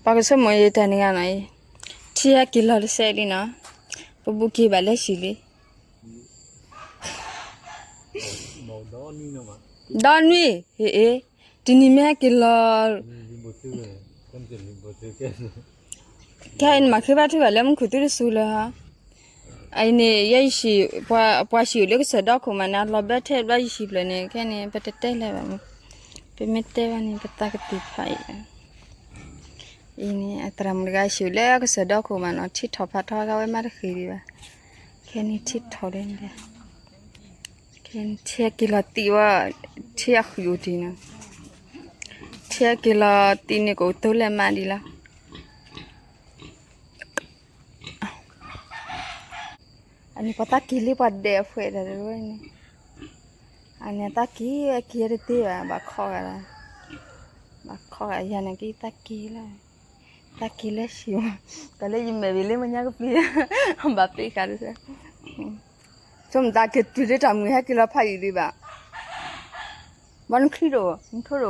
ပှၤကဆိကမိၣ်ယတၢ်န့ၣ်ဂ့ၤနီၤအံၤ, ထံဟဲက့ၤလီၤတစဲးလံနီၤ, ပဘူးက့ၤဘၣ်လၢဟံၣ်လံ. ဒီနွံ, ဟ့ၣ်အ့, တနံၤမ့ၢ်ဟဲက့ၤလီၤ, ခဲအံၤနမၤဃ့ဘါထုကဖၣ်လၢမူခိၣ်သုတစူၤလၢၤဟီ, အံၤန့ၣ် ယဲယဟံၣ်, ပှၤဟံၣ်အိၣ်လၢကစၢၢ်ဒီခိၣ်မးန့ၣ် အလီၤဘၢထဲဘျီယဟံၣ်ဖျၢၣ်န့ၣ် ခဲန့ၣ် ပတတဲလၢၤဘၣ်မး, ပမ့ၢ်တဲဘၣ်န့ၣ် ပသးကသံၣ်ဖးအံၤ, အံၤန့ၣ် အသရၣ်မုၣ်တဂၤဟံၣ်အိၣ်လၢကစၢၢ်ဒီခိၣ်မးနီၤ ထံထီၣ်ဖးထီ ကဝဲမၤတဃ့ၢ်ဒံးဘၣ်, ခဲန့ၣ်ထံထီၣ်လၢန့ၣ် ခဲန့ၣ်ထံဟဲက့ၤလီၤသံဝဲ, ထံအဃုာ်အိၣ်တ့ၢ်နီၤ, ထံဟဲက့ၤလီၤသံန့ၣ် ကအိၣ်သိလၢမးဒံးလီၤ. အန့ၣ်ပှၤသးက့ၤလံ ပှၤဒဲးအဖှဲးတၢ်တဝဲန့ၣ်, အန့ၣ်သးက့ၤဝဲက့ၤတသ့ဘၣ်, ဘၣ်ခီဂာ်လီၤ, ဘၣ်ခီဂာ်ယၤန့ၣ်က့ၤသးက့ၤလီၤ, သးက့ၤလၢဟံၣ်မး, ကလၢယမဲာ်ဘၣ်လၢမညါကပျံၤ, ဘၣ်ပ့ၤဃာ်တစဲး, ဆိမိၣ်သးက့ၤတုၤလၢတၢ်မုာ်ဟဲက့ၤလီၤဖးယံာ်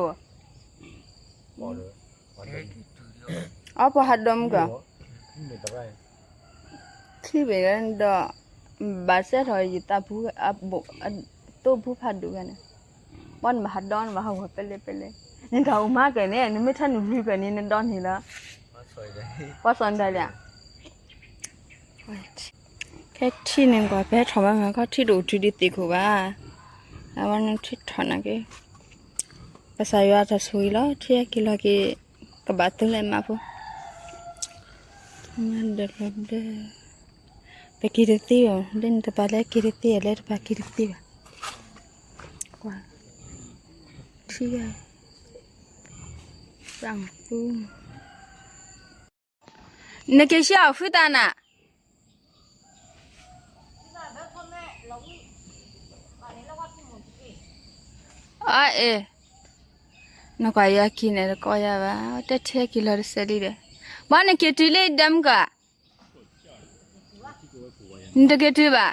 ဒံးဘၣ်, ဘၣ်နချံတအိၣ် နထိတအိၣ် အပှၤဟးဒိးမုၢ်ကီး, ချံဘ့ၣ်ဒီး, ဘၣ်စဲထီၣ်ယသးပူ, သိပူဖးဒိၣ်ဂၤန့ၣ်, ဘၣ်နဘၣ်ဟးဒိးနဘၣ်ဟးဂီၤပလဲပလဲ, နတၢ်အိၣ်မးကဲန့ၣ် နမ့ၢ်ထါနုၢ်ဘျုးဖဲန့ၣ် နဒိးန့ၢ်လီၤ, ပှၤစီၣ်နတၢ်လံဧါ ခဲထံန့ၣ်ကွၢ် ပဟဲထီၣ်မးမးခီ ထံတအိၣ်တုၤဒံးသ့ၣ်ခိၣ်ဘၣ်, အဝဲန့ၣ်ထံထီၣ်နာ်က့, ပစၢ်ယွၤတၢ်ဆိၣ်ဂ့ၤလီၤ ထံဟဲက့ၤလီၤက့ၤ, ကဘၣ်သိလၢမးဖိ, မၤဒၢးလီၤဘျၢ, ပက့ၤတသ့ဘၣ်, လၢနတပၤလၢက့ၤတသ့ လၢတပၤက့ၤတသ့ဘၣ်, ကွၢ်, ထံဂၤ, သးသူ နက့ၤဆှၢအီၤဖုသးနၤ, အအဲ, နကွၢ်ယၤက့ၤန့ၣ်တကိးယၤဘၣ်, တဲထဲက့ၤလီၤတစဲးလံဒီး, ဘၣ်နက့ၤတုၤလၢဒၢမုၢ်ကီး, နတက့ၤတုၤဘၣ်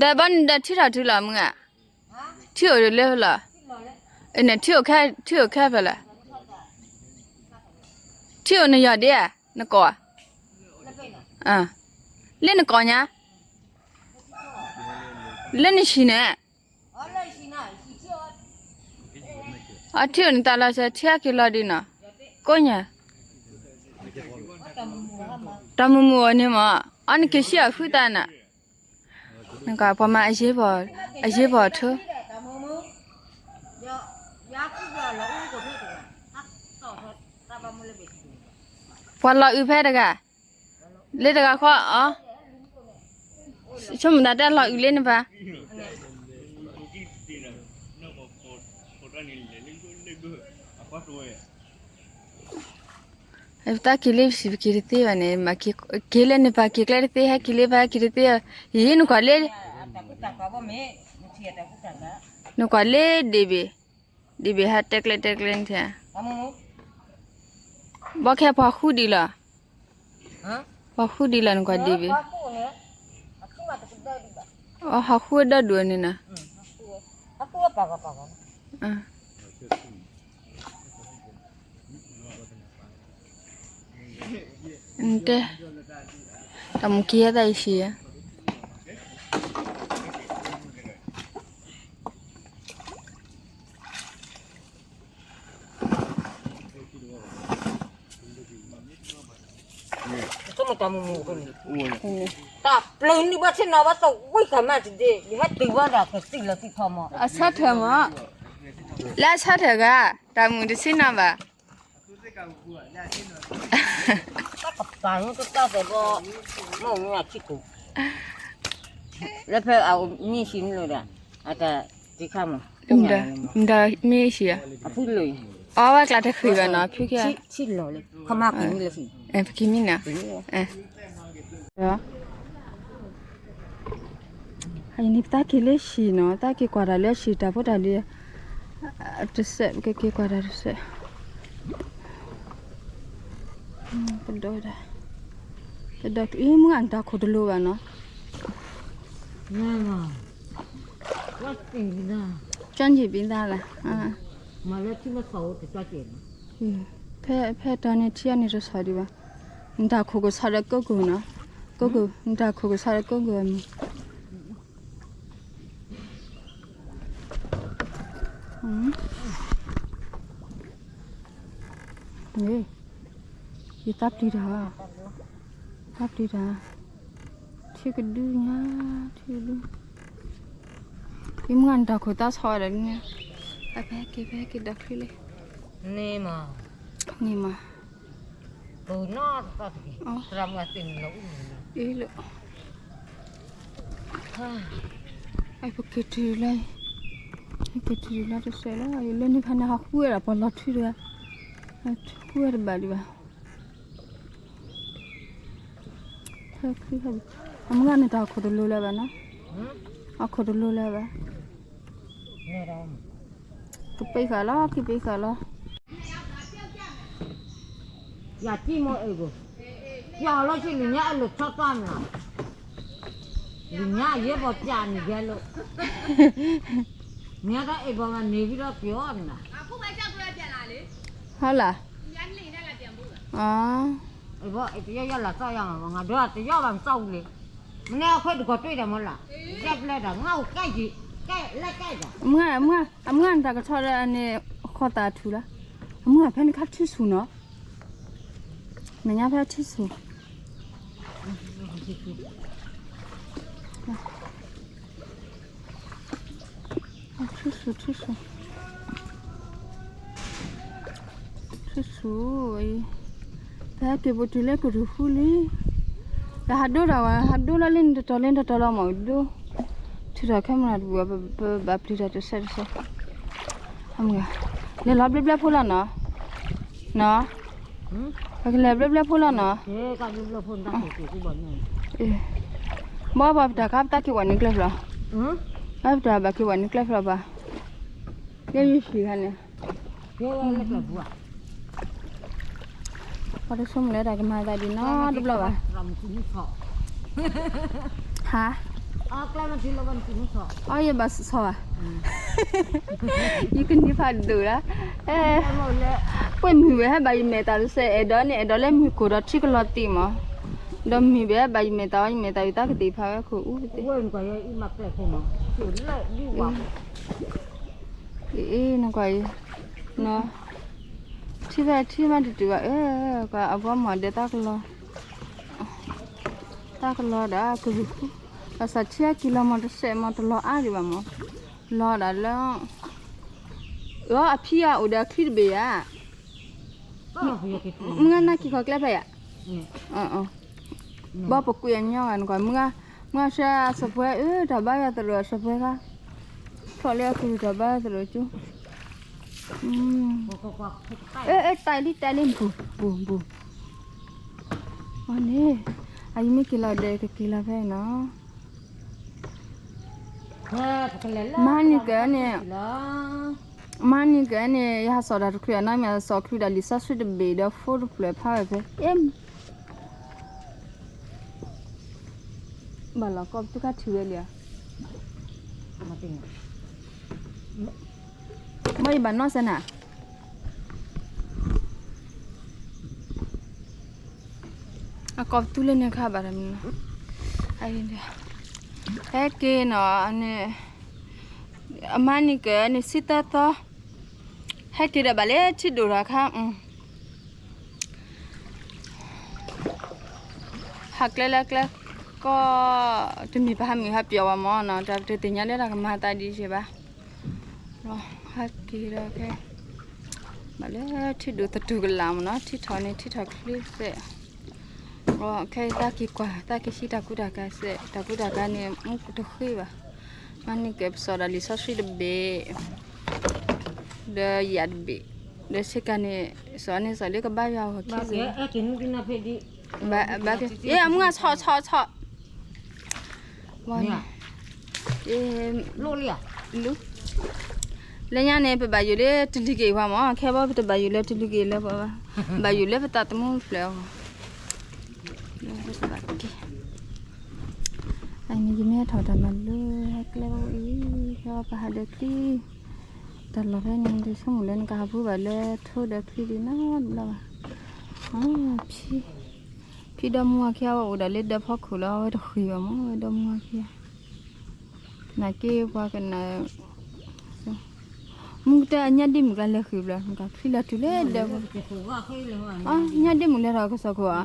ဒီးဘၣ်နဒီးထံထီၣ်တုၤလီၤမုၢ်ဧါ, ထံအိၣ်လၢလီၤ, န့ၣ်ထံအိၣ်ခဲ, ထံအိၣ်ခဲဖဲလဲၣ်, ထံအိၣ်နယီၢ်ဒ့ဧါ, နကိး, လၢနကိးညါ, လၢနဟံၣ်န့ၣ် အထံအိၣ်နတၢ်လီၤစဲး ထံဟဲက့ၤလီၤဒံးနီၤ, ကိးညါ, တၢ်မုာ်မုာ်အီၤန့ၣ်မး, အီနက့ၤဆှၢအီၤဖုသးနၤ, နကပှၤမၤအယ့ၢ်ဘီၣ်, အယ့ၢ်ဘီၣ်ထိ, ပှၤလီၤအုးဖဲတဂၤ, လၢတဂၤဃီအီၤ, ဆိကမိၣ်သးတဲလီၤအုးလၢနပၤ တၢ်က့ၤလၢပစံးပက့ၤတသ့ဘၣ်န့ၣ်, က့ၤလၢနပၤက့ၤကျဲတသ့ ဟဲက့ၤလၢပၤက့ၤတသ့, ယံၤနကွၢ်လၢ, နကွၢ်လၢဒ့ၣ်ဘ့ၣ်, ဒ့ၣ်ဘ့ၣ်ဟဲတဲကျဲတဲကျဲန့ၣ်, ဘီခဲပှၤဃုဒံးလီၤ, ပှၤဃုဒံးလီၤနကွၢ်ဒ့ၣ်ဘ့ၣ်, အဟးဃုဒီဒူၣ်န့ၣ်နီၤ, တဲ, တၢ်မူက့ၤဟဲသးယံၤယံၤဧါ တၢ်ပျၢၤန့ၢ်ဘၣ်ဆ့ၣ်နီၤဘၣ်သဝံၣ်ကမၣ်တဒ့, ယဟဲတုၤဘၣ်ဒီးကသံၣ်လီၤသံၣ်ထီၣ်မး, အဆၢထၢၣ်မး, လၢအဆၢထၢၣ်ဂၤ, တၢ်မုာ်တဆ့ၣ်နီၤဘၣ် တၢ်ကပၤန့ၣ်တတၢ်စဲးဘီ, မ့ၢ်မ့ၢ်အထံၣ်ကိၣ်, လၢဖဲအမ့ၢ်ဟံးန့ၢ်လၢဒီး, အတၢ်တခါမး, မတၤမ့ၢ်ဟံးဧါ, အဖုလၢ, အဝဲကျါတဃ့ဘၣ်နီၤ ဖုကဲ, ဖက့ၤမံနီၤ အံၤန့ၣ် ပသးက့ၤလၢဟံၣ်နီၤ, သးက့ၤကွၢ်တၢ်လၢဟံၣ်တၢ်ဖိတၢ်လံၤ, တစဲး ပကက့ၤကွၢ်တၢ်တစဲး, ပဒီး, ပဒီးအံၤမုၢ်ဂၤနတၢ်ခိၣ်တလိၤဘၣ်နီၤ, မ့ၢ်မ့ၢ် ဝဲသ့ၣ်ညါ ကၠီက့ၤဘံသးလၢ မၤလၢထံမ့ၢ်ဆီၣ်အိၣ်တကၠီက့ၤနီၤ ဖဲ ဖဲတီန့ၣ်ထံအန့ၣ်တဆီၣ်ဒံးဘၣ် နတၢ်ခိၣ်ကဆီၣ်ဒီးကိးကိၣ်နီၤ ကိးကိၣ် နတၢ်ခိၣ်ကဆီၣ်ဒီးကိးကိၣ်အမံၤ ယသးပျံၤတၢ် သးပျံၤတၢ် ထံကဒုညါ ထံကဒု ယမုၢ်ဂၤနတၢ်ခိၣ်သးဆီၣ်ဝဲဒၣ်န့ၣ် အဖဲက့ၤ ဖဲက့ၤဒီးချံလံ န့ၣ်မး န့ၣ်မး ပနီၢ်တသီၣ်တက့ၢ် သရၣ်မုၣ်သ့ၣ်မုၢ်လီၤအူလီၤ အ့လၢ အပက့ၤတုၤလၢ က့ၤတုၤလၢတစဲးလီၤ ယလၢန့ၣ်ခါန့ၣ် ဟးဃုဝဲဒၣ်ပှၤလီၤထွံတဂၤ ဃုဝဲတဘၣ်ဒံးဘၣ် ဖဲခု အမုၢ်ဂၤန့ၣ်တၢ်ခိၣ်တလိၤလၢၤဘၣ်နီၤ အခိၣ်တလိၤလၢၤဘၣ် ကပ့ၤဃာ်လီၤ ကပ့ၤဃာ်လီၤ ယၤတံၢ်မိၢ်အဲၣ်ဘိ ပျီလီၤဆံလၢညါအဲၣ်လိာ်ဆီၣ်သၣ်မး လၢညါအယဲၢ်ပီၤပျီန့ၣ်ယဲၢ်လိာ် မ့ၢ်တၢ်အဲၣ်ဘိမးန့ၣ်ဝံၤဒီးပျီန့ၣ် ဟါလၢ် အဘီ တယီၢ်ယီၢ်လၢ်သီၣ်ယီၢ်မး ငါဒိတယီၢ်ဘၣ်မးသီၣ်ဝံၤလံ မ့ၢ်န့ၢ်အခွဲးတကီၢ်တွံၢ်ဒီးမးလၢ် ယဲၢ်ပျဲဒီး ငါအိၣ်ကဲယံၤ ကဲလဲၣ်ကဲဒီး အမုၢ်ဂၤ အမုၢ်ဂၤနတၢ်ကဆီၣ်ဒီးန့ၣ် ဃီသးထူလၢ အမုၢ်ဂၤဖဲန့ၣ်ခါထံဆူၣ်နီၤ မဲာ်ညါဖဲထံဆူၣ် ထံဆူၣ် ထံဆူၣ် ထံဆူၣ် ဖဲက့ၤပတုၤလၢကရူၢ်ဃုလံ တၢ်ဟးဒိတၢ်ဝဲ ဟးဒိလီၤလၢနတတီၤလၢနတတီၤလီၤမး ဒိ ထုးထီၣ်ခဲမုၢ်နၤတပူၤ ပဘၣ်ပျံၤတၢ်တစဲးတစဲး လဲၤလီၤဘျဲဘျဲဖိလီၤနီၤ နီၤ ပကလဲၤဘျဲဘျဲဖိလီၤနီၤ ဘီဘီပတၢ်ခါပတၢ်က့ၤဝဲန့ၣ်ကျဲဖျီ ဘီပတၢ်ဘၣ်က့ၤဝဲန့ၣ်ကျဲဖျီဘၣ် လၢယုၢ်ဆံးခါန့ၣ် ပှၤတဆိကမိၣ်လၢတၢ်ကမၤသးဒ်နီတဘျီဘၣ် ဟါ အီယဘၣ်ဆီၣ်ဘၣ် ယကနံၤဖးဒိၣ်ဒၣ် ပှဲၤမုၢ်ဝဲဟဲဘၣ်ယမဲာ်တၢ်တစဲး အဲၣ်ဒိးန့ၣ် အဲၣ်ဒိးလၢမုၢ်ကိၢ်ဒီးထံကလီၤသံးမး ဒီးမုၢ်ဝဲဟဲဘၣ်ယမဲာ်တၢ်ဝဲ ယမဲာ်တၢ်ဝံသးကသ့ၣ်ဖးဝဲခိၣ်အူသ့ၣ် အ့ၣ်နကွၢ်အံၤ ထံဖဲထံမးတတုၤဘၣ် အဘီမီၢ်ဒဲးတၢ်ကလီၤ တၢ်ကလီၤဒီးကရူၢ်ဃု ဘၣ်ဆၣ်ထံအက့ၤလီၤမီၢ်တစဲးမီၢ်တလီၤအါဒံးဘၣ်မီၢ် လီၤဒၣ်လၢ အီအဖံအအိၣ်ဒီးအချံတဘ့ၣ်ဧါ မုၢ်ဂၤနၢ်က့ၤခီကျဲဖဲယၤ ဘီပကွံာ်အညီဂၤနကွၢ် မုၢ်ဂၤဆှၢအစပွဲအၢ တၢ်ဘါယွၤသရိာ်အစပွဲခါ ထီၣ်လၢအကရူၢ်တၢ်ဘါယွၤသရိာ်ကၠိ အဲ အဲ တၢ်လံ တၢ်လံ ဘူး ဘူး ဘူး အန့ၣ် အယမ့ၢ်က့ၤလီၤဒီးကက့ၤလီၤဖဲနီၤ မါနံၤကဲန့ၣ် မါနံၤကဲန့ၣ် ယဟးစီၤတၢ်တချုးအနီၢ်မ့ၢ်စီၤချုးဒၣ်လံာ်စီဆှံတဘ့ၣ်ဒီး ဖိတဖျၢၣ်ဖးဝဲဖဲ အ့ၣ် ဘၣ်လီၤကီၢ်ပသူခါထံၣ်ဝဲလံဧါ မ့ၢ်ယဘၣ်နီၢ်စဲနၤ အကီၢ်ပသူလၢန့ၣ်ခါဘၣ်တမံၤ ဟဲက့ၤနီၤ အမါနံၤကဲန့ၣ် ဆံသၢသီ ဟဲက့ၤဒီးဘၣ်လၢထံဒိၣ်တခါ ဟးကျဲလၢကျဲကီၢ် တမ့ၢ်ပဟးမုၢ်ဟးပျီၤဘၣ်မၢ်နီၤ တၢ်ပတသ့ၣ်ညါလၢတၢ်ကမၤသးဒ်ယဲဘၣ် ဟဲက့ၤဒီးခဲ ဘၣ်လၢထံဒိၣ်သတူၢ်ကလာ်မၢ်နီၤ ထံထီၣ်န့ၣ် ထံထီၣ်ချ့စဲး ခဲအံၤသးက့ၤကွၢ် သးက့ၤဟံးတၢ်ကူတၢ်ကၤစဲး တၢ်ကူတၢ်ကၤန့ၣ် မူတဃ့ဘၣ် မါနံၤကဲပစီၤဒၣ်လံာ်စီဆှံတဘ့ၣ် ဒီးယၤတဘ့ၣ် ဒီးဆ့ကၤန့ၣ် စီၤန့ၣ်စီၤလၢကဘါယွၤအဂီၢ်ခံစ့ၢ် ဘၣ်က့ၤ အမုၢ်ဂၤဆီၣ်ဆီၣ်ဆီၣ် လၢညါန့ၣ် ပဘၣ်ယိၣ်လၢတလံၤက့ၤပှၤမၢ် ခဲဘီပတဘၣ်ယိၣ်လၢတလံၤက့ၤလၢပှၤဘၣ် ဘၣ်ယိၣ်လၢပသးသမူတဖျၢၣ်အဂီၢ် န့ၣ် ယမ့ၢ်ဟဲထီၣ်တၢ်မၤလိဟဲကျဲအိၣ်အံၤ ဖဲပဟးဒၢးချံ တၢ်လီၢ်ဖဲန့ၣ် ဒုးဆိကမိၣ်လၢနကဟးဖူဘၣ်လၢထိဒၢးချံဒံးနီတဘျီဘၣ်. ဖံ ဖံဒီမါဝၤခံဂၤဝဲအိၣ်ဒၣ်လၢဒၢးဖီခိၣ်လီၤ အဝဲတဃ့ၢ်ဘၣ်မး ဝဲဒီမါဝၤခံဂၤ နာ်က့ပှၤကနၣ် မူကတၢၢ်အညၣ်ဒ့မုၣ်ကျါလဲၤဃ့ၢ်ဘျီ နကချံလီၤတုၤလၢဒၢးပူၤ ညၣ်ဒ့မုၣ်လဲၤထီၣ်ကစီၣ်ခိၣ်ဧါ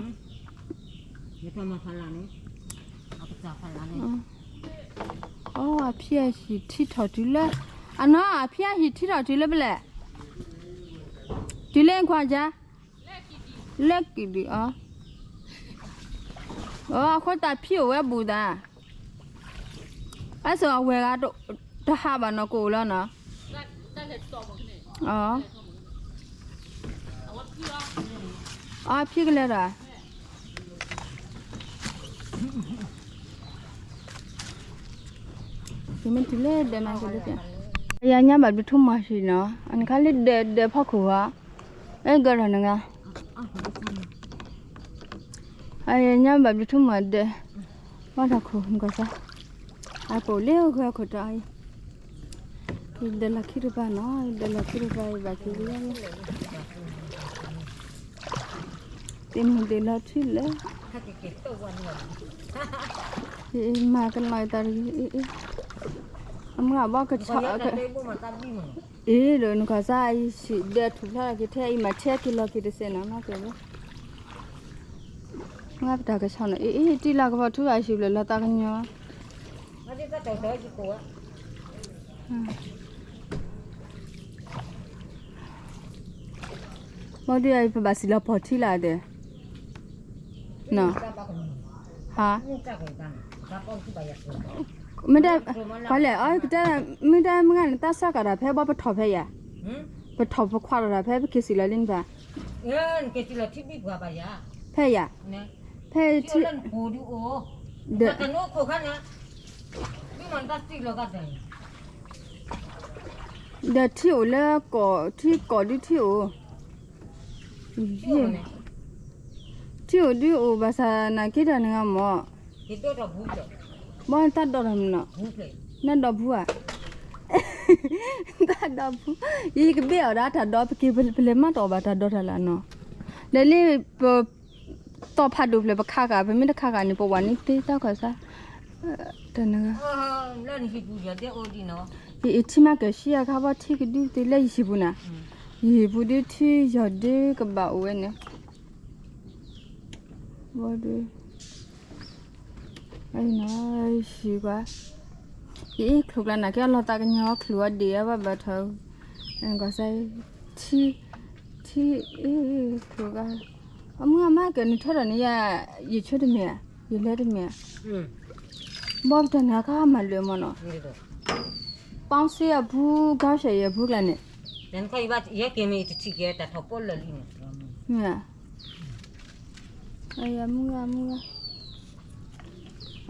အဖံအဟံၣ်ထံထီၣ်တုၤလၢ အနီၢ် အဖံအဟံၣ်ထံထီၣ်တုၤလၢပလဲၣ် တုၤလၢခွါယါ လၢကံၣ်ဒုးအီၤ အဃိသတးဖံအိၣ်ဝဲဘူးသး အဆိအဝဲၢ်ဂၤတဟးဘၣ်နီၢ်ကအိၣ်လီၤနီၤ အဖံကလဲၤဒီး မ့ၢ်တုၤလၢဒဲးမးကဒုးကဲ ယညါဘၣ်ဘျုးထူမီၤဟံၣ်နီၤ အနခါလၢဒဲးဒဲးဖီခိၣ်ဧါ အဲၣ်ကလီၤနဂၤ အယညါဘၣ်ဘျုးထူမီၤဒဲး ဘၣ်ထီၣ်ခိၣ်နကီၢ်စါ အကိၣ်လၢဂၤခိၣ်တီအံၤ ယဒဲးလီၢ်ခံတပၤနီၤ ယဒဲးလီၢ်ခံတပၤ ယဘၣ်က့ၤလၢ တမ့ၢ်ဒဲးလီၢ်ထံလၢ မၤကနီၤတၢ်တဂ့ၤ အမုၢ်အဘီကဆီ အ့ ဒီးနကီၢ်စါအံၤဆံးဒဲးထူၣ်ဖျါလီၤက့ၤထဲအံၤမး ထဲက့ၤလီၤက့ၤတစဲးနီၤ မၤက့ၤဝဲ မ့ၢ်ပတၢ်ကဆီနီၤ အ့ အ့ တံၢ်လၢကပီၤထူအံၤဆံးဘျဲၣ်လီၤသးကညီၤ ဘၣ်ဒုးအံၤ ပဘၣ်စံၣ်လီၤပီၢ်ထံလၢအဒဲး နီၤ ဟါ မ့ၢ်တၢ် ကွၢ်လဲၣ် အကတၢၢ် မ့ၢ်တၢ်မုၢ်ဂၤန့ၣ် တၢ်စၢဃာ်တၢ်ဖဲဘီပထီၣ်ဖဲယၤ ပထီၣ်ပခွါထီၣ်တၢ်ဖဲပက့ၤစံၣ်လီၤလံနပၤ ဖဲယၤ ဖဲထံ ဒီး ဒီးထံအိၣ်လၢကီၢ် ထံကီၢ်ဒုးထံအိၣ် ထံအိၣ်ဒုးအိၣ်ဘၣ်ဆၣ်နာ်က့တၢ်နဂၤမး ဘီတၢ်ဒီးတၢ်မနီၤ နဒီးဖူဧါ တၢ်ဒီးဖူ ယကဘ့ၣ်အီၤဒၣ်တၢ်ဒီး ပက့ၤပလဲၤမးတအီၣ်ဘၣ်တၢ်ဒီးတၢ်လၢနီၤ ဒီးလၢပ သီၣ်ဖးဒိၣ်ဖျၢၣ်ပခးဂၤ ပမ့ၢ်တခးဂၤန့ၣ် ပဝၤန့ၣ်သ့တၢ်ခီၣ်စါ တၢ်နဂၤ ယအံၤထံမးကဆှံအခါဘီထံကဒုသ့လၢယဟံၣ်ပူၤနၤ ယဟံၣ်ပူၤဒုထံယီၤဒုကဘၣ်အိၣ်ဝဲန့ၣ် ဘီဒု အံၤနီၤ ယဟံၣ်ကွၢ် ယအ့ၣ်ချိၣ်ကျါနာ်က့အလီၤသးကညီၤ ချိၣ်အီၤဒံးအဘၣ်ဘၣ်ထီၣ် ကီၢ်စဲ ထံ ထံ အ့ၣ် ချိၣ်ကျါ အမုၢ်အမါကဲနုာ်ထၢဒီးန့ၣ်ယၤ ယဆိတမ့ၢ်ဧါ ယလဲၤတမ့ၢ်ဧါ ဘီပတၢ်နၤခါမၤလၢာ်မးနီၤ ပီစ့အဖူ ကါရှဲးယဲၢ်ဖူကျါန့ၣ် မ့ၢ် အယမုၢ်ဂၤမုၢ်ဂၤ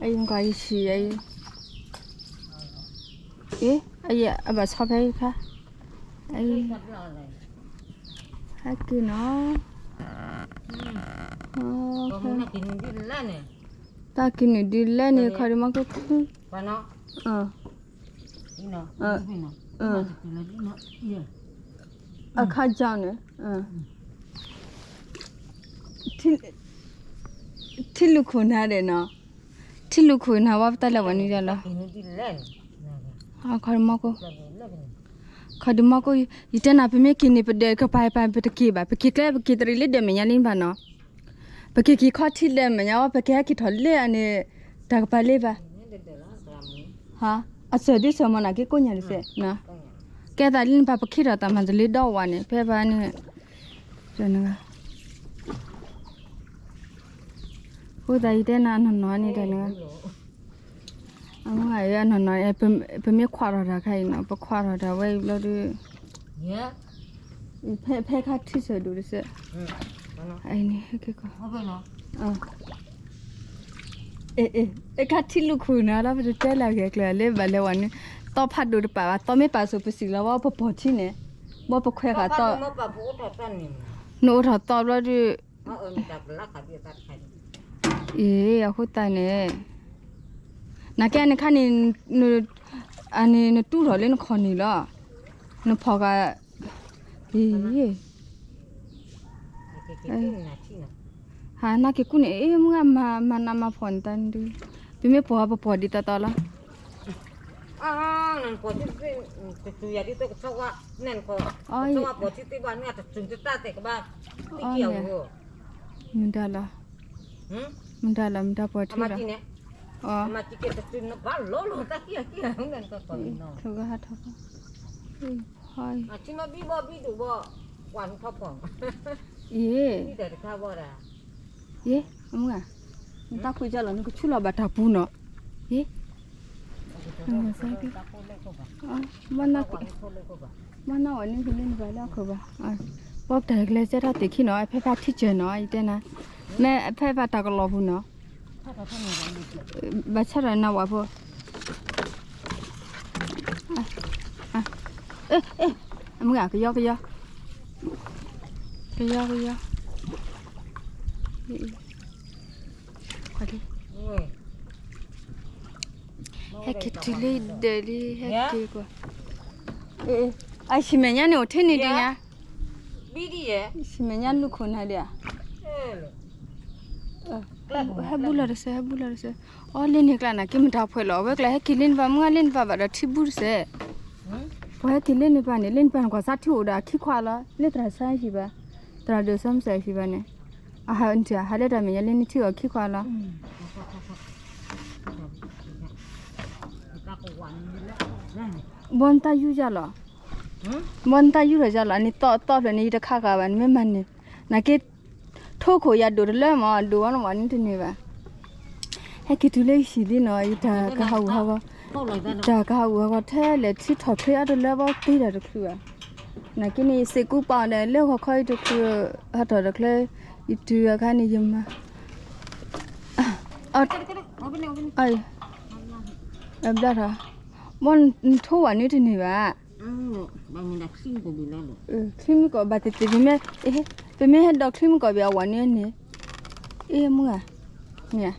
အယံၤကွၢ်ယဆံးအံၤ အ့ အယဲၢ်အဘၣ်ဆီဖဲအံၤခါ အံၤ ဟဲက့ၤနီၤ တၢ်က့ၤနုာ်ဒုးလဲၣ်န့ၣ် ခီဒံးမီၢ်ခိၣ်ခု အခါကြောင့်န့ၣ် ထံလူၢ်ခိၣ်နၤဒဲးနီၤ ထံလူၢ်ခိၣ်နၤဝဲပတၢ်လဲၤဝဲနုာ်ယၤလီၤ ခီဒံးမီၢ်ခိၣ် ခီဒံးမီၢ်ခိၣ် ယတဲနၤ ပမ့ၢ်က့ၤန့ၣ် ပဒဲးကပၤပၤ ပတက့ၤဘၣ် ပက့ၤကျဲ ပက့ၤတရံးလၢဒဲးမဲာ်ညါလံဘၣ်နီၤ ပက့ၤက့ၤခီထံဒဲးမဲာ်ညါဝဲ ပကဟဲက့ၤထီၣ်လၢအန့ၣ် တၢ်ကပၤလ့ဘၣ် အစၢၤဒ်စၢၤမးနၤက့ကိးညါတစဲး ကဲသးလံနပၤ ပခ့ထီၣ်တၢ်မၤတလ့ဒီဝဲန့ၣ် ဖဲပၤန့ၣ် တနဂၤ အဃိသတးယတဲနၤအနီၢ်နီၢ်န့ၣ်တနဂၤ အမုၢ်ဂၤအံၤအနီၢ်နီၢ် ပမ့ၢ်ခွးထီၣ်တၢ်ခါအံၤနီၤ ပခွးထီၣ်တၢ်ဝဲအံၤဘျီဒီး ဖဲခါထံၣ်စၢၤဒိၣ်တစဲး အံၤန့ၣ် အဲ အခါထံၣ်လူၢ်ခိၣ်နၤလီၤ ပတတဲလၢအဂ့ၢ်အကျိၤလၢဘၣ်လဲၤဝဲန့ၣ် သီဖးဒိၣ်တပာ်ဘၣ် သီမ့ၢ်ပာ်ဆိ ပစံးလီၤဝဲ ပပီၢ်ထံန့ၣ် ဘီပခွဲးဃာ်သီ နအိၣ်ထီၣ်သီဘျီဒီး အ့ အဃိသတးန့ၣ် န နကဲနခါန့ၣ်, အန့ၣ်နတူၢ်ထီၣ်လၢနခီၣ်န့ၣ်လီၤ, နဖီၣ်ဂၤ, အ့, ဟးနက့ၤကူၣ်န့ၣ် အ့ မုၢ်ဂၤမၤနးမၤဖှီၣ်န့ၣ်တၢ်ဒု, ပမ့ၢ်ပှီၢ်ပပှီၢ်ဒ်သိးသိးလီၤ. မတၤလီၤ, မတၤလီၤ, မတၤပှီၢ်ထံလီၤ, ထီၣ်ဂၤဟးထီၣ်ဂၤ, အ့, ယ့, အမုၢ်ဂၤ, နတၢ်ခွံကၢ်လီၤ နကဆူၣ်လီၤဘၣ်တၢ်ပူၤနီၤ, ယ့, မ့ၢ်နၢ်ဝဲန့ၣ် ဟူလၢနဘၣ်လၢအခီၣ်ဘၣ်, ပှၤပတၢ်ကလဲၤကဲထီၣ်သ့ၣ်ခံနီၤ အဖဲဖးထံစၢၤနီၤ ယတဲနၤ, မ့ၢ်အဖဲဖးတၢ်ကလီၤပူၤနီၤ, ဘၣ်ဆၣ်ဒီးနၢ်ဝဲဖိ အမုၢ်ဂၤ ကယီကယီ, ကယီကယီ, ဟဲက့ၤတုၤလၢဒၢးလံ ဟဲက့ၤကွၢ်, အဆံးမဲာ်ညါန့ၣ်အိၣ်ထဲန့ၣ်ဒံးညါ, ဆံးမဲာ်ညါလူၢ်ခိၣ်နၤဒံးဧါ, ဟဲဘူၣ်လီၤတစဲး ဟဲဘူၣ်လီၤတစဲး, အီလ့န့ၣ်ကျါနၤက့ၤမတၤဖှဲးလီၤ အဝဲကျါဟဲက့ၤလၢန့ၣ်ပၤ မုၢ်ဂၤလၢန့ၣ်ပၤဘၣ်ဒီးထံဘူၣ်တစဲး, ပှၤဟဲက့ၤလၢန့ၣ်ပၤန့ၣ် လၢန့ၣ်ပၤန့ၣ် ကွၢ်စးထံအိၣ်ဒီးအခံခွါလီၤ လၢသရၣ်စါဟံၣ်ဘၣ်, သရၣ်ဒိၣ်စါမုၢ်စဲးဟံၣ်ဘၣ်န့ၣ်, အဟးလၢတၢ်မဲာ်ညါလၢန့ၣ်ထံအိၣ်ခံခွါလီၤ, ဘီနတၢ်ယူၢ်ယၤလီၤ, ဘီနတၢ်ယူၢ်ထီၣ်ယၤလီၤ အန့ၣ်သီသီဖျၢၣ်န့ၣ် ယတခးဃာ်ဘၣ် နမ့ၢ်မၤန့ၣ်, နက့ၤ ထိၣ်ခိၣ်ယၤဒိၣ်တလၢမး ဒိၣ်ဝဲနဝဲန့ၣ်တန့ၢ်ဘၣ်, ဟဲက့ၤတုၤလၢယဟံၣ်လံနီၤ ယတၢ်ကဟးဂူာ်ဟးဂီၤ, ယတၢ်ကဟးဂူာ်ဟးဂီၤထဲလဲၣ် ထံထီၣ်ချ့အါတလၢဘီတ့ဒီးတချုးဘၣ်, နက့ၤန့ၣ် ယစ့ၢ်ကူပာ်အီၤဒီးလၢဂီၤခီယတချုး, ဟးထီၣ်တချုး, ယတုၤအခါန့ၣ်ယမၤ ဘျါထီၣ်, ဘီနထိၣ်ဝဲန့ၣ်တန့ၢ်ဘၣ်, ချံမုၢ်ကီၢ်ဘၣ်သ့ၣ်သ့ၣ် ပမ့ၢ်, ပမ့ၢ်ဟဲဒီးချံမုၢ်ကီၢ်ဘၣ်အဝဲန့ၣ်န့ၣ်, အ့မုၢ်ဧါ, မ့ၢ်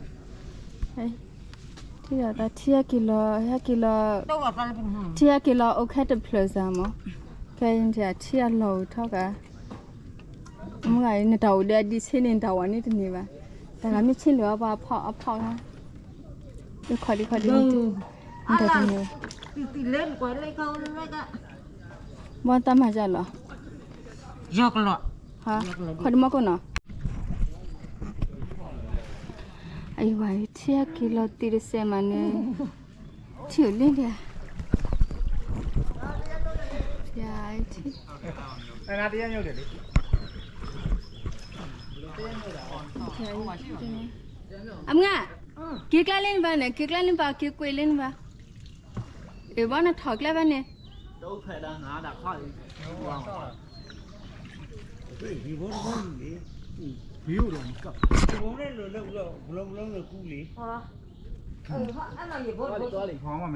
ဧါ, ထံၣ်ဒီးတၢ်ထံၣ်ဟဲက့ၤလီၤ ဟဲက့ၤလီၤ, ထံၣ်ဟဲက့ၤလီၤ အိၣ်ခဲတဖျၢၣ်စၢ်မး, ခဲအံၤထံၣ်အလီၢ်အိၣ်ထီၣ်ကါ, မုၢ်ဧါ နတၢ်အိၣ်ဒီးအဒံးဆ့န့ၣ် နတၢ်ဝဲန့ၣ်တန့ၢ်ဘၣ်, တၢ်ဂၤမ့ၢ်ဆ့လၢအပှၤအဖီၣ်အဖီၣ်ခါ, ခီဒံခီဒံ, နတၢ်တန့ၢ်ဘၣ် ဘီတၢ်မၤယၤလီၤ, ယီကလီၤ, ခီဒံမီၢ်ကိၣ်နီၤ, အဝဲ ထံၣ်ဟဲက့ၤလီၤတံၢ်တစဲးမးန့ၣ်, ထံၣ်အိၣ်လံဒံးဧါ, ထံၣ်, အမုၢ်ဧ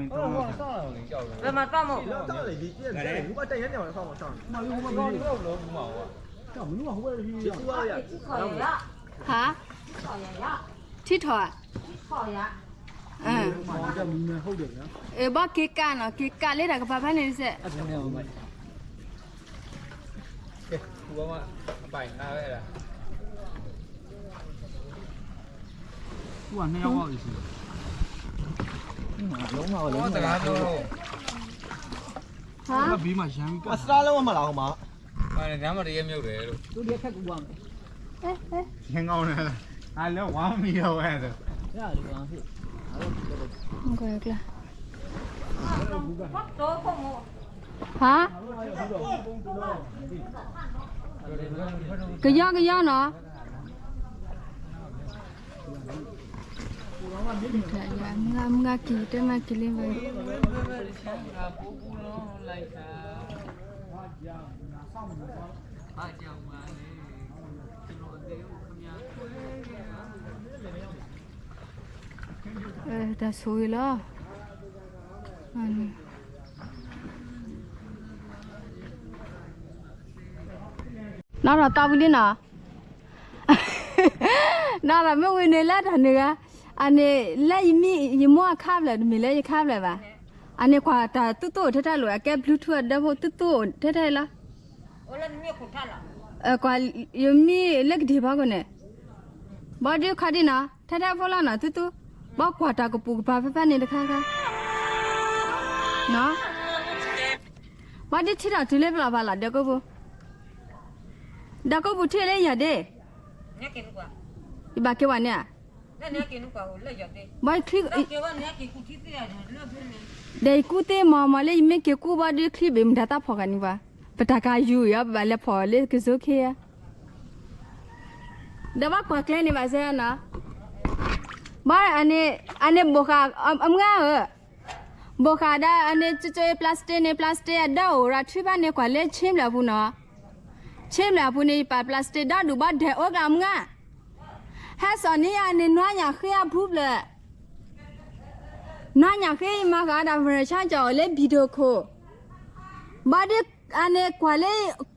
ါ, က့ၤကျဲလၢန့ၣ်ဘၣ်န့ၣ် က့ၤကျဲလၢန့ၣ်ဘၣ် က့ၤကွံာ်လၢန့ၣ်ဘၣ်, အ့ၣ် ဘီနထီၣ်ကျဲဘၣ်န့ၣ်, ဟါ, ထံထီၣ်ဧါ, အ့ၣ် ဘီက့ၤကးနီၤ က့ၤကးလၢတၢ်ကပၤဖဲန့ၣ်တစဲး, ဟါ, ဟါ, ကယီကယီနီၤ, မုၢ်ဂၤက့ၤတဲမၤက့ၤလံဘၣ် တၢ်ဆိၣ်ဂ့ၤလီၤ, နီၢ်နီၢ်သးဝံၤလံနီၤ, နီၢ်နီၢ်မ့ၢ်ဝံၤန့ၣ်လၢတၢ်န့ၣ်ဂၤ, အန့ၣ် လၢယမံ ယမိၢ်အခါဖျၢၣ် တမ့ၢ်လၢယခါဖျၢၣ်ဘၣ်. အန့ၣ်ကွၢ်တၢ်သူသူအိၣ်ထဲထဲလိၤ အကဲ Bluetooth အဒၢဖိ သူသူအိၣ်ထဲထဲလီၤ. ကွၢ် ယမံလၢကဒံၣ်ဖီခိၣ်န့ၣ် ဘီဒုခီဒံနီၤ ထဲထဲဖိလီၤနီၤ သူသူ ဘီကွၢ်တၢ်ကပူၤကပၤဖဲဖဲန့ၣ်တခါခါ ဘီဒုထံထီၣ်တုၤလၢပလီၢ်ဘၣ်လီၤ ဒၢးကိးပူၤ ဒၢးကိးပူၤထံၣ်လၢယၤဒ့ ယဘၣ်က့ၤဝဲန့ၣ်ဧါ ဘီချံ ဒီးယကူသ့မး မးလၢယမ့ၢ်က့ၤကူဘီဒုချံဘ့ၣ်မတၤတၢ်ဖီၣ်ဂၤန့ၣ်ပှၤ ပတၢ်ကၤယူၤအံၤ ပဘၣ်လဲၤဖီၣ်လၢကစိခဲဧါ ဒီးဘၣ်ကွၢ်ကျဲန့ၣ်ဘၣ်စဲနီၤ ဘၣ်အန့ၣ် အန့ၣ်ဘိၣ်ဃာ်အမုၢ်ဧၢ ဘိၣ်ဃာ်ဒၣ်အန့ၣ် ကၠိကၠိ plastic န့ၣ် plastic အဒၢအိၣ်ရၤထုဖၣ်န့ၣ် ကွၢ်လၢဆ့ဘျၢၣ်အပူၤနီၤ ဆ့ဘျၢၣ်အပူၤန့ၣ် ယပာ် plastic ဒီဒူၣ်ဘီဒဲးအိၣ်ကျါမုၢ်ဧါ ဟဲစိာ်န့ၢ်ယၤန့ၣ် နွါညၣ်ဃ့အဖူဖျၢၣ် နွါညၣ်ဃ့ယမၤဃာ်ဒၣ် မရဆါကၠီၣ်အိၣ်လၢ video call ဘီဒုအန့ၣ်ကွၢ်လၢ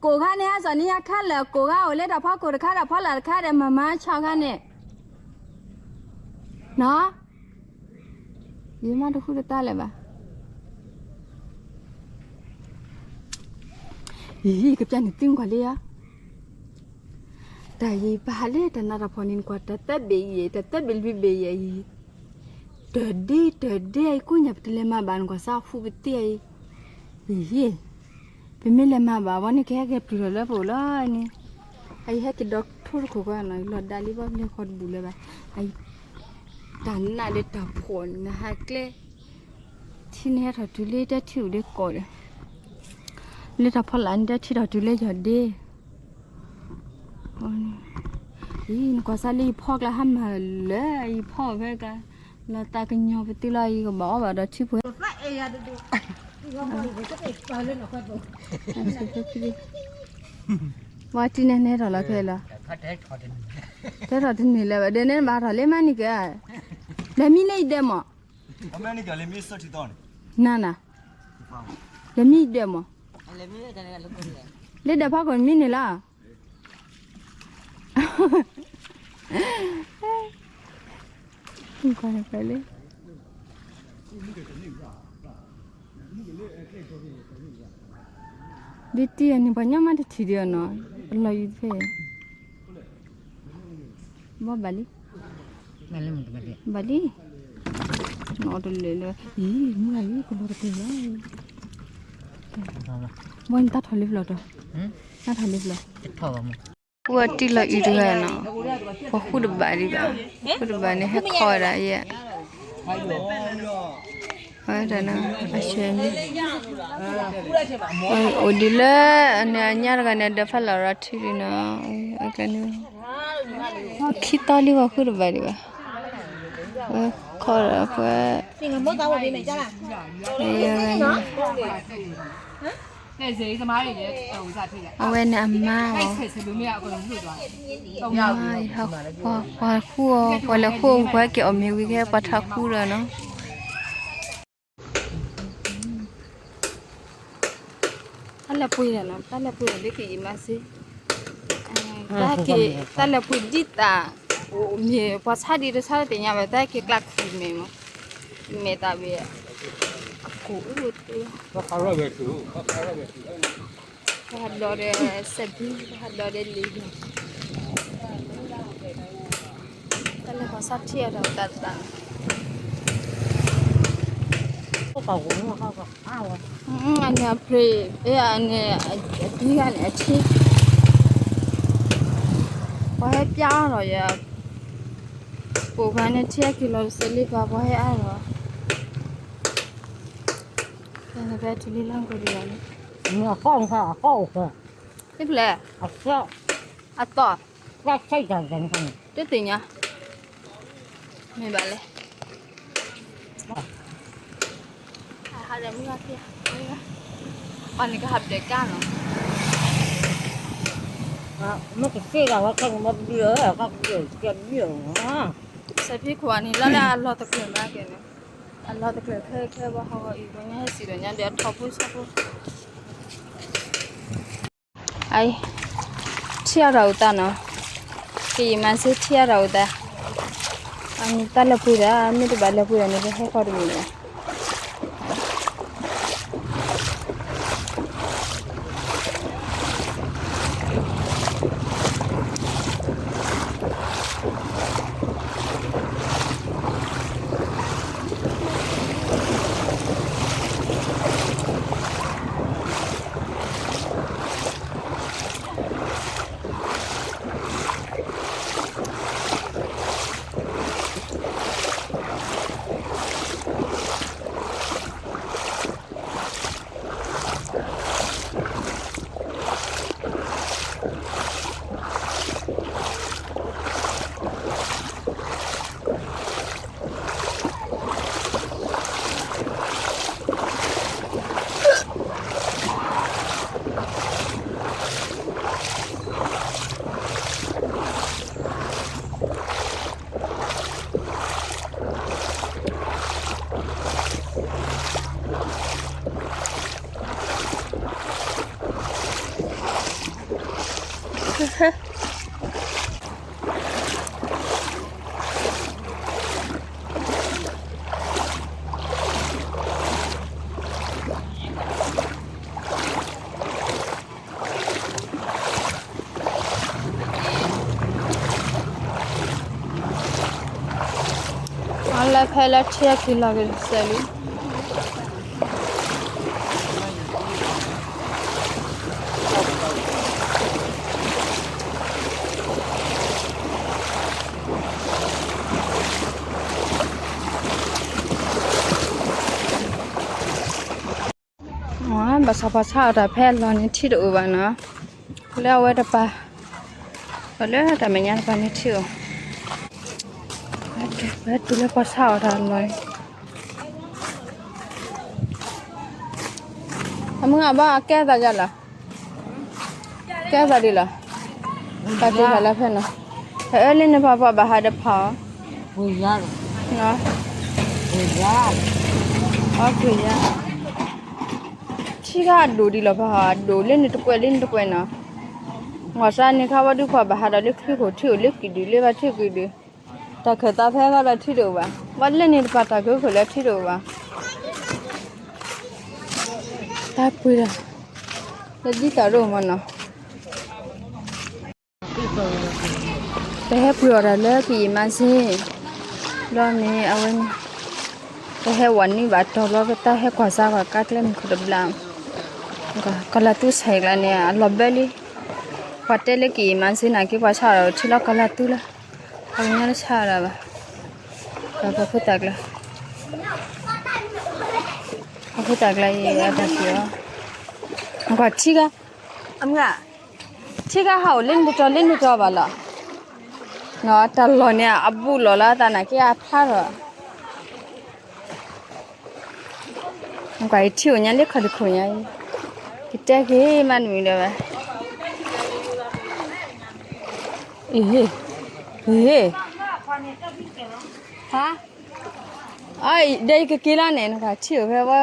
ကိၣ်ခါန့ၣ် ဟဲစိာ်န့ၢ်ယၤခဲလၢာ် ကိၣ်ခါအိၣ်လၢတၢ်ဖီခိၣ်တခါ တၢ်ဖီလာ်တခါဒီး မၤမၤဆီခါန့ၣ် နီၤ ယမၤတဃုတတၢ်လၢၤဘၣ် ယကပျၢ်န့ၣ်သုကွၢ်လံဧါ တၢ်ယပာ်ဟးလၢတၢ်နးတၢ်ဖှီၣ်န့ၣ် နကွၢ်တၢ်သၢဘ့ၣ်ယဲၢ် တၢ်သၢဘ့ၣ်လွံၢ်ဘ့ၣ်ယဲၢ်အံၤ တၢ်ဒ့တၢ်ဒ့အံၤ ကိးညါပတလဲၤမၤဘၣ် နကွၢ်စၢ်ဟူပသ့အံၤ ယဟ့ၣ် ပမ့ၢ်လဲၤမၤဘၣ်ဘီန့ၣ် ကဟဲကဲပျုၢ်ထီၣ်လၢပအိၣ်လီၤန့ၣ် အအံၤဟဲက့ၤဒီးထိတခိၣ်ဃီနီၤ လီၤဒါလံဘီလဲၤဃီတဘူၣ်လၢၤဘၣ် အံၤ တၢ်နးဒီးတၢ်ဖှီၣ်နဟးကျဲ ထံန့ၣ်ဟဲထီၣ်တုၤလၢတၢ်ထံၣ်အိၣ်လၢကီၢ်ဒီး လၢတၢ်ဖီလာ်န့ၣ် တၢ်ထံၣ်ထီၣ်တုၤလၢယီၢ်ဒ့ အံၤ နကွၢ်စၢ်လၢယဖီကျါဟါမၢ်လၢ ယဖီဖဲကါ လီၤသးကညီၤပသံလီၤ ယကဘၣ်အီၣ်ဘၣ်ဒီးထံဖိ ဝါတံၢ်န့ၣ်နဲထီၣ်လီၤခဲလီၤ တဲထီၣ်တန့ၢ်လၢၤဘၣ် ဒီးနဲဘၣ်ထီၣ်လၢမၤန့ၢ်က့ၤ လဲၤမံလၢယဒဲမး နၤနၤ လဲၤမံယဒဲမး လၢဒဲဖီခိၣ်မံန့ၣ်လီၤ လၢ ဒ်တံၢ်အန့ၣ် ပှၤညီမးတထံၣ်ဒံးအီၤနီၤ အလီၢ်အံၤဖဲ ဘၣ်ဘၣ်လံ ဘၣ်လံ နီၢ်တလၢာ်လၢ အံၤ မုၢ်ဂၤအံၤ ကလီၤတကလုာ်လီၤ ဘၣ်နတၢ်ထီၣ်လၢပျီၢ်တီၤ တၢ်ထီၣ်လၢပျီၢ် ပှၤတံၢ်လီၤအံၤတဂၤနီၤ ပှၤဃုတဘၣ်ဒံးဘၣ် ဃုတဘၣ်န့ၣ် ဟဲခီဝဲဒၣ်ယဲၢ် ဝဲဒၣ်နီၤ အဆၢမံ အိၣ်ဒံးလၢ အန့ၣ်အညါတဂၤန့ၣ် ဒီးဖးလီၤရၤထံဒံးနီၤ အကျဲန့ၣ် ခံသီလံ ပှၤဃုတဘၣ်ဒံးဘၣ် ဝဲခီဒီးပှၤ အဝဲန့ၣ်အမါအီၤ အမါအံၤ ပှၤဃုအီၤ ပှၤလဲၤဃုအီၤ ပှၤလဲၤဃုအီၤမ့ၢ်ဝံၤ ကဟဲပှၤထီၣ်ဃုဒီးနီၤ တၢ်လဲၤပှ့ၤဒီးနီၤ တၢ်လဲၤပှ့ၤဒီးလၢကယံာ်မးစ့ တၢ်က့ၤ တၢ်လဲၤပှ့ၤဒ်သး မ့ၢ်ပှၤဆါဒံးတဆါတသ့ၣ်ညါဘၣ် တၢ်က့ၤကျါခုၣ်မဲာ်မး မဲာ်သးဝဲ အကိၣ်အိၣ်တ့ ပဟးဒီးစဲးဘံ ပဟးဒီးလံာ် တၢ်လဲၤပှၤဆါထံအတၢ်သး အန့ၣ်အပြ့ အန့ၣ်အဘံဂၤန့ၣ်အထံ ပှၤဟဲပျါအါထီၣ်ယၤ ပိာ်ခွါန့ၣ် ထံအက့ၤလီၤတစဲးလံပှၤ ပှၤဟဲအါထီၣ် ဖဲတုၤလံလၢကီၢ်ဒံးဘၣ်န့ၣ် အဃီၣ် အဃီၣ်အိၣ်ဖဲ တဖျဲၣ် အသီၣ် တသ့ၣ်ညါ မ့ၢ်ဘၣ်လဲၣ် ဟးဒီးမုၢ်ဂၤဖံး ပှၤန့ၣ်ကဟးဘျဲးကါနီၤ မ့ၢ်ကစ့ၢ်ကီးဝဲခဲန့ၣ် မ့ၢ်ဘျုးဧၢ ကဘျုးကဲဘျုးဧၢ စဲးဖံးခိၣ်အန့ၣ် လီၤလၢအလီၤတကျၢၤမးကဲန့ၣ် အလီၤတကျၢၤခဲခဲဘၣ်ဟီဂီၤအံၤ ပှၤညါဟဲစံၣ်ဒီးညါဒီးအထီၣ်ဖိဆၣ်ဖိ အံၤ ထံအါထီၣ်အုးသးနီၤ ကယံာ်မးစ့ထံအါထီၣ်အုးသး အမ့ၢ်တၢ်လၢပှ့ၤဒီး မ့ၢ်တဘၣ်လၢပှ့ၤဒီးန့ၣ် ပဟဲဃီတမံၤလီၤ. အလၢဖဲလၢထံအခံလီၤက့ၤစဲးလံ. ဘၣ်ဆၣ်ပှၤဆါအီၣ်တၢ်ဖဲအလီၢ်န့ၣ်ထံတအိၣ်ဘၣ်နီၤ, လၢအဝဲတပၤ, ဒီးလၢတၢ်မဲာ်ညါတပၤန့ၣ်ထံအိၣ်, ပဟဲတုၤလၢပှၤဆါအီၣ်တၢ်အလီၢ်န့ၣ်, အမုၢ်အဘၣ်အကဲသးယၤလီၤ, ကဲသးဒ်လီၤ, ပာ်တ့ၢ်တၢ်လၢဖဲနီၤ, အၢလၢန့ၣ်ပှၤပှၤဘၣ်ဟးဒီးဖးအီၤ, အီၣ်ကွံာ်ယၤ, ထံခါအဒိၣ်ဒ်လီၤပှၤအဒိၣ်လၢန့ၣ်တကွဲးလၢန့ၣ်တကွဲးနီၤ, မၤစၢၤန့ၣ်ခါဝဲဒုးပှၤဘၣ်ဟးဒီးလၢချံခိၣ်ထံအိၣ်လၢကံၣ်ဒုးလၢဘၣ်ထံကံၣ်ဒုး, တၢ်ခၢၣ်သးဖဲသးဒီးထံတအိၣ်ဘၣ်, ဘၣ်လၢန့ၣ်တပၤတၢ်ကၢခိၣ်လၢထံတအိၣ်ဘၣ်, တၢ်ပှ့ၤဒီး, လၢဒ်သိးတအိၣ်မးနီၤ ပဟဲပှ့ၤအီၣ်တၢ်လၢကယံာ်မါစ့, ဘျီန့ၣ်အဝဲန့ၣ်, ပဟဲဝဲနံၣ်ဘၣ်တီၤဘျီ ပတၢ်ဟဲကွၢ်စါကွၢ်ကါကျဲမုၢ်ခိၣ်တဘျီ, ကီၢ်လၤသူဆဲးကျါန့ၣ် အလီၤဘၢလံ, ပှၤတဲလၢကယံာ်မါစ့နာ်က့ ပှၤဆါအီၣ်ဒီးထံလီၤကီၢ်လၤသူလီၤ, ပှၤကညီတဆါအီၣ်ဒၣ်ဘၣ်, ပှၤဖိသၣ်ကျါ, ပှၤဖိသၣ်ကျါအံၤအတၢ်က့ၤအီၤ, ကွၢ်ထံဂၤ, အမုၢ်ဂၤ ထံဂၤဟးအိၣ်လၢနတတီၤလၢနတတီၤဘၣ်လီၤ, တၢ်လီၢ်န့ၣ် အဘူးလီၢ်လၢသးနာ်က့အဖျါထီၣ်, ကွၢ်အံၤထံအိၣ်ညါလၢခီၣ်တခိၣ်ညါအံၤ, ကတဲက့ၤမးနမံၤဒီးဝဲ, အ့ၣ်, အ့ၣ်, ဟါ, အဒီးယကက့ၤလီၤန့ၣ် နကွၢ်ထံအိၣ်ဖဲဝဲ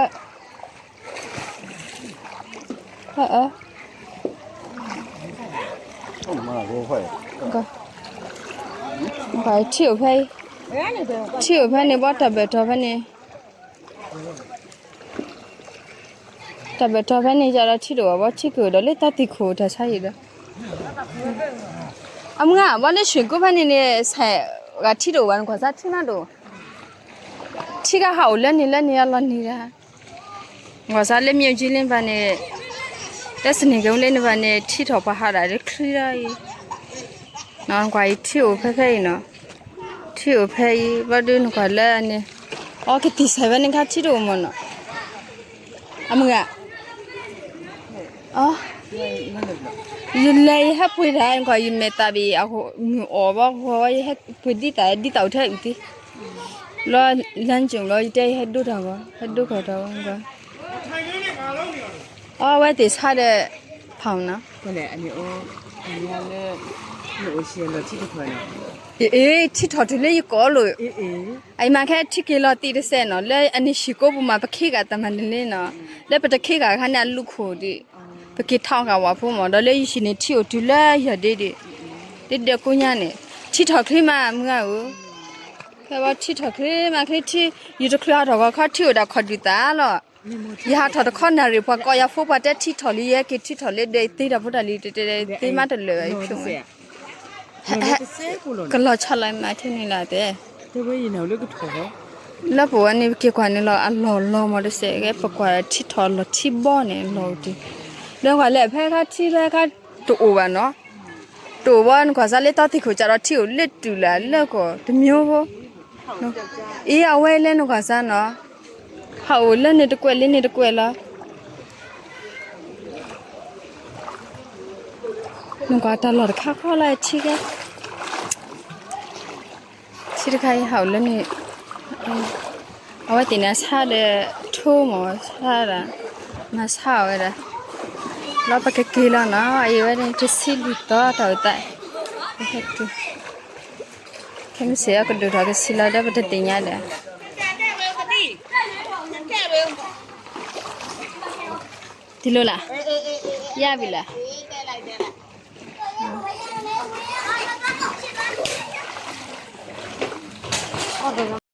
ထံအိၣ်ဖဲအံၤ, ထံအိၣ်ဖဲန့ၣ် ဘီတၢ်ဘဲၣ်ထီၣ်ဖဲန့ၣ်, တၢ်ဘဲၣ်ထီၣ်ဖဲန့ၣ် ယၤဒီးထံတအိၣ်ဘၣ် ဘီထံကအိၣ်ဒီးလၢတၢ်သံၣ်ခိၣ်တၢ်ဆါအံၤဒီး, အမုၢ်ဂၤ ဘီလၢဆံးကိၣ်ဖဲန့ၣ်န့ၣ် စဲးဂၤထံတအိၣ်ဘၣ် နကွၢ်စၢ်ထံနၢ်တအိၣ်, ထံဂၤဟးအိၣ်လၢန့ၣ်လၢန့ၣ်အလီၢ်န့ၣ်ဒၣ် ကွၢ်စၢ်လၢမ့ၢ်ကၠံလၢနဘၣ်န့ၣ်, လၢစနံၣ်ကဲလၢနဘၣ်န့ၣ် ထံထီၣ်ပှၤဟးဒၣ်လၢချံလီၤအံၤ, နကွၢ်အံၤထံအိၣ်ဖဲဖဲအံၤနီၤ, ထံအိၣ်ဖဲအံၤ ဘျီဒုးနကွၢ်လၢအန့ၣ်, အီကတံၢ်စဲးဖဲန့ၣ်ခါထံတအိၣ်မးနီၤ, အမုၢ်ဂၤ ယလဲၤယဟဲပှ့ၤတၢ် နကွၢ်ယမဲာ်သးဘၣ်အဃိ မုၢ်အီၣ်ဘၣ်ဃီ ယဟဲပှ့ၤဒ်သး ဒ်သိးအီၤထဲအုၣ်သ့, လၢလၢကၠိလီၤ ယတဲယဟဲဒိတၢ်ဂီၤ ဟဲဒိကီၢ်တၢ်ဂီၤ, အီဝဲသ့ၣ်ဆါဒီး ဖးနီၤ, အ့ၣ် ထံထီၣ်တုၤလၢယကိးလိာ်, အံၤမ့ၢ်ခဲထံက့ၤလီၤတံၢ်တစဲးနီၤ လၢအန့ၣ်ဆံးကိၣ်ပူၤမး ပခ့ဂၤတမၤတလ့နီၤ, လၢပတခ့ဂၤအခါန့ၣ် အလူခိၣ်ဒံး, ပက့ၤထီၣ်ဂၤဝၤဖိမး ဒီးလၢယဟံၣ်န့ၣ်ထံအိၣ်တုၤလၢယၤဒ့ဒံး, ဒ့ဒဲကိညါန့ၣ်, ထံထီၣ်ချ့မး မုၢ်ဂၤဧၢ, ဖဲဝဲထံထီၣ်ချ့မးချ့ထံ, ယတချုးဟးထီၣ်ဂီၤခီထံအိၣ်ဒၣ်ခီၣ်ဒုၣ်သးလီၤ. ယဟးထီၣ်တခီနၣ်ရံၣ်ပှၤကိးယၤဖိပှၤတဲထံထီၣ်လံ ယဟဲက့ၤထံထီၣ်လၢဒဲးသ့တၢ်ဖိတၢ်လံၤ တဲတဲသ့မးတလၢာ်ဘၣ် ယဖျိၣ်မး ကလီၤဆီလီၤမးထဲန့ၣ်လီၤတဲ. လၢပဝဲန့ၣ် ပက့ၤကွၢ်န့ၣ်လီၤ အလီၢ်လီၤမးတစဲး ပကွၢ်ထံထီၣ်လီၤထံဘီန့ၣ် လီၤတံၢ် လၢကွၢ်လၢဖဲခါထံဖဲခါတအိၣ်ဘၣ်နီၤ တအိၣ်ဘၣ် နကွၢ်စၢ်လၢတီသ့ၣ်ခိၣ်ကဒီးထံအိၣ်လၢတုၤလၢလၢကီၢ် တမံၤဖိ အံၤအဝဲလၢနကွၢ်စၢ်နီၤ ဟးအိၣ်လၢန့ၣ်တကွဲးလၢန့ၣ်တကွဲးလီၤ. နကွၢ်တၢ်လီၢ်တခါခီလီၤထံကဲ ထံတခါအံၤဟးအိၣ်လၢန့ၣ် အဝဲသ့ၣ်န့ၣ်ဆါဒီး ထိမး ဆါဒီး မၤဆါအီၤဝဲဒၣ် လီၤပကက့ၤလီၤနီၤ အံၤဝဲန့ၣ် တဆံလွံၢ်သီတၢ်အိၣ်သး ခဲမုၢ်ဆ့ၣ်အကဒိၣ် ထီၣ်ကဆံလီၤဒီး ပတသ့ၣ်ညါဒီး တလိၣ်လၢ ယါဘံလၢ